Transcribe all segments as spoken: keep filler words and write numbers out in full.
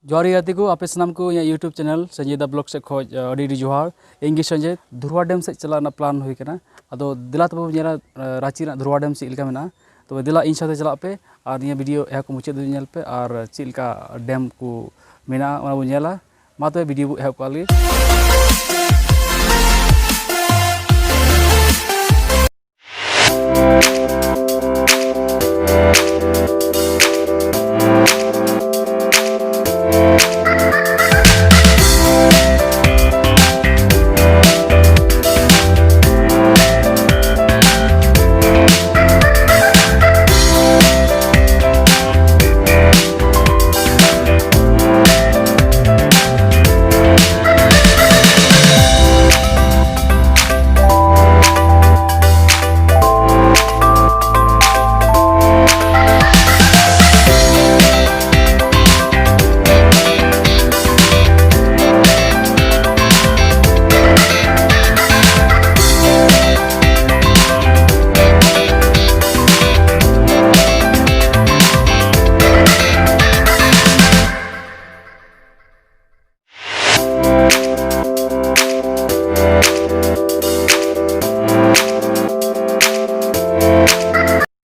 ᱡᱚᱦᱟᱨ ᱜᱮ ᱜᱟᱛᱮ ᱠᱚ, ᱟᱯᱮ ᱥᱟᱱᱟᱢ ᱠᱚ ᱤᱧᱟᱹᱜ YouTube channel ᱥᱚᱧᱡᱚᱭ ᱫᱟ vlog ᱥᱮᱫ ᱠᱷᱚᱱ, ᱟᱹᱰᱤ ᱟᱹᱰᱤ ᱡᱚᱦᱟᱨ᱾ ᱤᱧ ᱜᱮ ᱥᱚᱧᱡᱚᱭ᱾ ᱫᱷᱩᱨᱣᱟ ᱰᱮᱢ ᱥᱮᱫ ᱪᱟᱞᱟᱜ ᱨᱮᱱᱟᱜ ᱯᱞᱟᱱ ᱦᱩᱭ ᱠᱟᱱᱟ᱾ ᱟᱫᱚ ᱫᱮᱞᱟ ᱛᱚᱵᱮ ᱵᱚᱱ ᱧᱮᱞᱟ, ᱨᱟᱸᱪᱤ ᱨᱮᱱᱟᱜ ᱫᱷᱩᱨᱣᱟ ᱰᱮᱢ ᱪᱮᱫ ᱞᱮᱠᱟ ᱢᱮᱱᱟᱜᱼᱟ᱾ ᱛᱚᱵᱮ ᱫᱮᱞᱟ ᱤᱧ ᱥᱟᱶᱛᱮ ᱪᱟᱞᱟᱜ ᱯᱮ ᱟᱨ ᱱᱤᱭᱟᱹ ᱵᱷᱤᱰᱤᱭᱳ ᱮᱦᱚᱵ ᱠᱷᱚᱱ ᱢᱩᱪᱟᱹᱫ ᱫᱷᱟᱹᱵᱤᱡ ᱧᱮᱞ ᱯᱮ ᱟᱨ ᱪᱮᱫ ᱞᱮᱠᱟ ᱰᱮᱢ ᱠᱚ ᱢᱮᱱᱟᱜᱼᱟ, ᱚᱱᱟ ᱵᱚᱱ ᱧᱮᱞᱟ᱾ ᱢᱟ ᱛᱚᱵᱮ ᱵᱷᱤᱰᱤᱭᱳ ᱵᱚ ᱮᱦᱚᱵ ᱠᱟᱜ ᱞᱮᱜᱮ᱾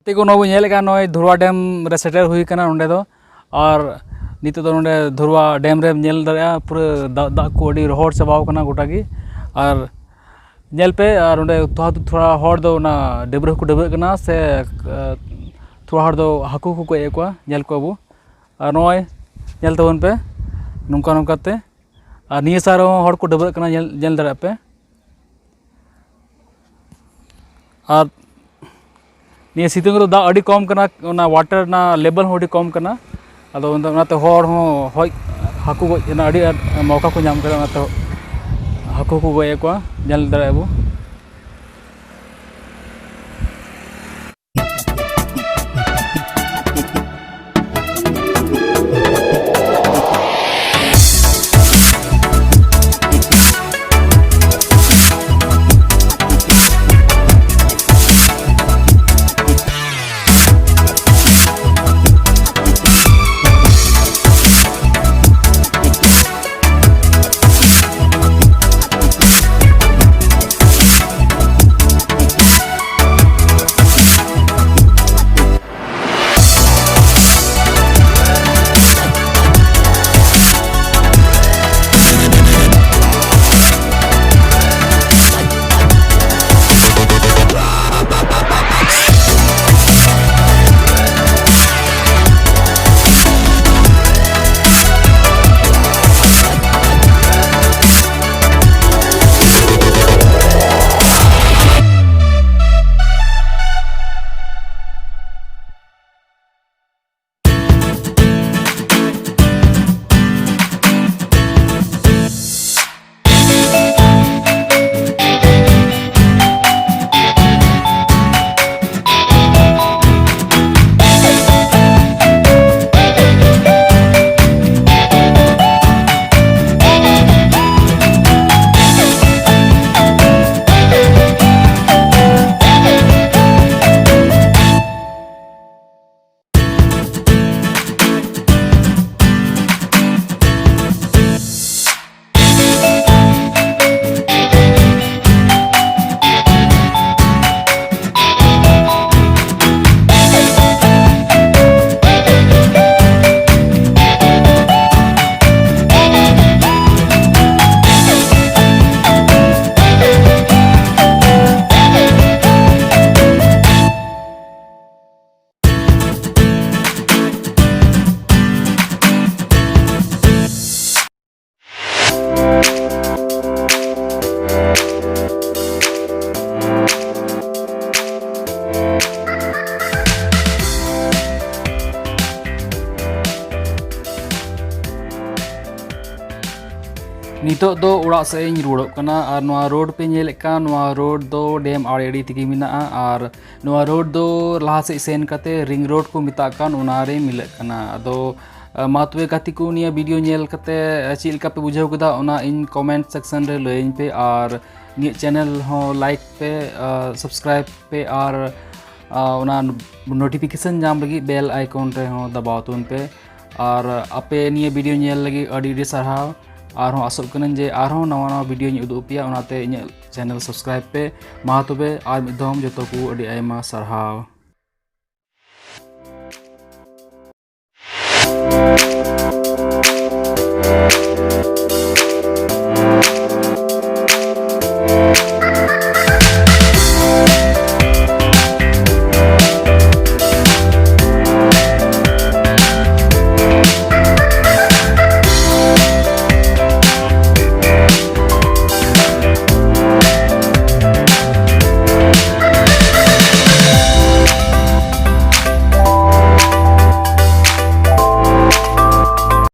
ᱜᱟᱛᱮ ᱠᱚ, ᱱᱚᱜᱼᱚᱭ ᱵᱚᱱ ᱧᱮᱞᱮᱫ ᱠᱟᱱ, ᱱᱚᱜᱼᱚᱭ ᱫᱷᱩᱨᱣᱟ ᱰᱮᱢ ᱨᱮ ᱥᱮᱴᱮᱨ ᱦᱩᱭ ᱠᱟᱱᱟ ᱱᱚᱸᱰᱮ ᱫᱚ᱾ ᱟᱨ ᱱᱤᱛᱚᱜ ᱫᱚ ᱱᱚᱸᱰᱮ ᱫᱷᱩᱨᱣᱟ ᱰᱮᱢ ᱨᱮᱢ ᱧᱮᱞ ᱫᱟᱲᱮᱭᱟᱜᱼᱟ, ᱯᱩᱨᱟᱹ ᱫᱟᱜ, ᱫᱟᱜ ᱠᱚ ᱟᱹᱰᱤ ᱨᱚᱦᱚᱲ ᱪᱟᱵᱟᱣ ᱠᱟᱱᱟ ᱜᱚᱴᱟ ᱜᱮ᱾ ᱟᱨ ᱧᱮᱞ ᱯᱮ, ᱟᱨ ᱚᱸᱰᱮ ᱛᱷᱚᱲᱟ, ᱛᱷᱚᱲᱟ ᱦᱚᱲ ᱫᱚ ᱚᱱᱟ ᱰᱟᱹᱵᱽᱨᱟᱹ ᱦᱚᱸᱠᱚ ᱰᱟᱹᱵᱽᱨᱟᱹᱜ ᱠᱟᱱᱟ ᱥᱮ, ᱛᱷᱚᱲᱟ ᱦᱚᱲ ᱫᱚ ᱦᱟᱹᱠᱩ ᱠᱚ ᱜᱚᱡ ᱮᱫ ᱠᱚᱣᱟ, ᱧᱮᱞ ᱠᱚᱣᱟ ᱵᱚ᱾ ᱟᱨ ᱱᱚᱜᱼᱚᱭ ᱧᱮᱞ ᱛᱟᱵᱚᱱ ᱯᱮ, ᱱᱚᱝᱠᱟ ᱱᱚᱝᱠᱟ ᱛᱮ᱾ ᱟᱨ ᱱᱤᱭᱟᱹ ᱥᱟᱦᱟ ᱨᱮᱦᱚᱸ ᱦᱚᱲ ᱠᱚ ᱰᱟᱹᱵᱽᱨᱟᱹᱜ ᱠᱟᱱᱟ, ᱧᱮᱞ, ᱧᱮᱞ ᱫᱟᱲᱮᱭᱟᱜ ᱯᱮ᱾ ᱟᱨ ᱱᱤᱭᱟᱹ ᱥᱤᱛᱩᱝ ᱨᱮ ᱫᱟᱜ ᱟᱹᱰᱤ ᱠᱚᱢ ᱠᱟᱱᱟ, ᱚᱱᱟ ᱣᱟᱴᱟᱨ ᱨᱮᱱᱟᱜ ᱞᱮᱵᱮᱞ ᱦᱚᱸ ᱟᱹᱰᱤ ᱠᱚᱢ ᱠᱟᱱᱟ᱾ ᱟᱫᱚ ᱚᱱᱟ-, ᱚᱱᱟᱛᱮ ᱦᱚᱲ ᱦᱚᱸ ᱦᱚᱡ, ᱦᱟᱹᱠᱩ ᱜᱚᱡ ᱨᱮᱱᱟᱜ ᱟᱹᱰᱤ ᱟᱸᱴ ᱢᱚᱣᱠᱟ ᱠᱚ ᱧᱟᱢ ᱠᱟᱫᱟ, ᱚᱱᱟᱛᱮ ᱦᱟᱹᱠᱩ ᱠᱚ ᱜᱚᱡ ᱮᱫ ᱠᱚᱣᱟ, ᱧᱮᱞ ᱫᱟᱲᱮᱭᱟᱜᱼᱟ ᱵᱚ᱾ ᱱᱤᱛᱚᱜ ᱫᱚ ᱚᱲᱟᱜ ᱥᱮᱫ ᱤᱧ ᱨᱩᱣᱟᱹᱲᱚᱜ ᱠᱟᱱᱟ᱾ ᱟᱨ ᱱᱚᱣᱟ ᱨᱳᱰ ᱯᱮ ᱧᱮᱞᱮᱫ ᱠᱟᱱ, ᱱᱚᱣᱟ ᱨᱳᱰ ᱫᱚ ᱰᱮᱢ ᱟᱲᱮ ᱟᱲᱮ ᱛᱮᱜᱮ ᱢᱮᱱᱟᱜᱼᱟ᱾ ᱟᱨ ᱱᱚᱣᱟ ᱨᱳᱰ ᱫᱚ ᱞᱟᱦᱟ ᱥᱮᱫ ᱥᱮᱱ ᱠᱟᱛᱮ ᱨᱤᱝ ᱨᱳᱰ ᱠᱚ ᱢᱮᱛᱟᱜ ᱠᱟᱱ, ᱚᱱᱟ ᱨᱮ ᱢᱤᱞᱟᱹᱜ ᱠᱟᱱᱟ᱾ ᱟᱫᱚ ᱟᱸ, ᱢᱟ ᱛᱚᱵᱮ ᱜᱟᱛᱮ ᱠᱚ, ᱱᱤᱭᱟᱹ ᱵᱷᱤᱰᱤᱭᱳ ᱧᱮᱞ ᱠᱟᱛᱮ ᱪᱮᱫ ᱞᱮᱠᱟ ᱯᱮ ᱵᱩᱡᱷᱟᱹᱣ ᱠᱮᱫᱟ, ᱚᱱᱟ ᱤᱧ ᱠᱚᱢᱮᱱᱴ ᱥᱮᱠᱥᱚᱱ ᱨᱮ ᱞᱟᱹᱭᱟᱹᱧ ᱯᱮ᱾ ᱟᱨ ᱱᱤᱭᱟᱹ ᱪᱮᱱᱮᱞ ᱦᱚᱸ ᱞᱟᱭᱤᱠ ᱯᱮ, ᱥᱟᱵᱥᱠᱨᱟᱭᱤᱵ ᱯᱮ, ᱟᱨ ᱟᱸ, ᱚᱱᱟ ᱱᱳᱴᱤᱯᱷᱤᱠᱮᱥᱚᱱ ᱧᱟᱢ ᱞᱟᱹᱜᱤᱫ ᱵᱮᱞ ᱟᱭᱠᱚᱱ ᱨᱮᱦᱚᱸ ᱫᱟᱵᱟᱣ ᱛᱟᱵᱚᱱ ᱯᱮ᱾ ᱟᱨ ᱟᱯᱮ ᱱᱤᱭᱟᱹ ᱵᱷᱤᱰᱤᱭᱳ ᱧᱮᱞ ᱞᱟᱹᱜᱤᱫ ᱟᱹᱰᱤ ᱟᱹᱰᱤ ᱥᱟᱨᱦᱟᱣ᱾ ᱟᱨᱦᱚᱸ ᱟᱥᱚᱜ ᱠᱟᱹᱱᱟᱹᱧ ᱡᱮ ᱟᱨᱦᱚᱸ ᱱᱟᱣᱟ ᱱᱟᱣᱟ ᱵᱷᱤᱰᱤᱭᱳᱧ ᱩᱫᱩᱜ ᱟᱯᱮᱭᱟ, ᱚᱱᱟᱛᱮ ᱤᱧᱟᱹᱜ ᱪᱮᱱᱮᱞ ᱥᱟᱵᱥᱠᱨᱟᱭᱤᱵ ᱯᱮ᱾ ᱢᱟ ᱛᱚᱵᱮ ᱟᱨ ᱢᱤᱫ ᱫᱷᱚᱢ ᱡᱚᱛᱚ ᱠᱚ ᱟᱹᱰᱤ ᱟᱭᱢᱟ ᱥᱟᱨᱦᱟᱣ᱾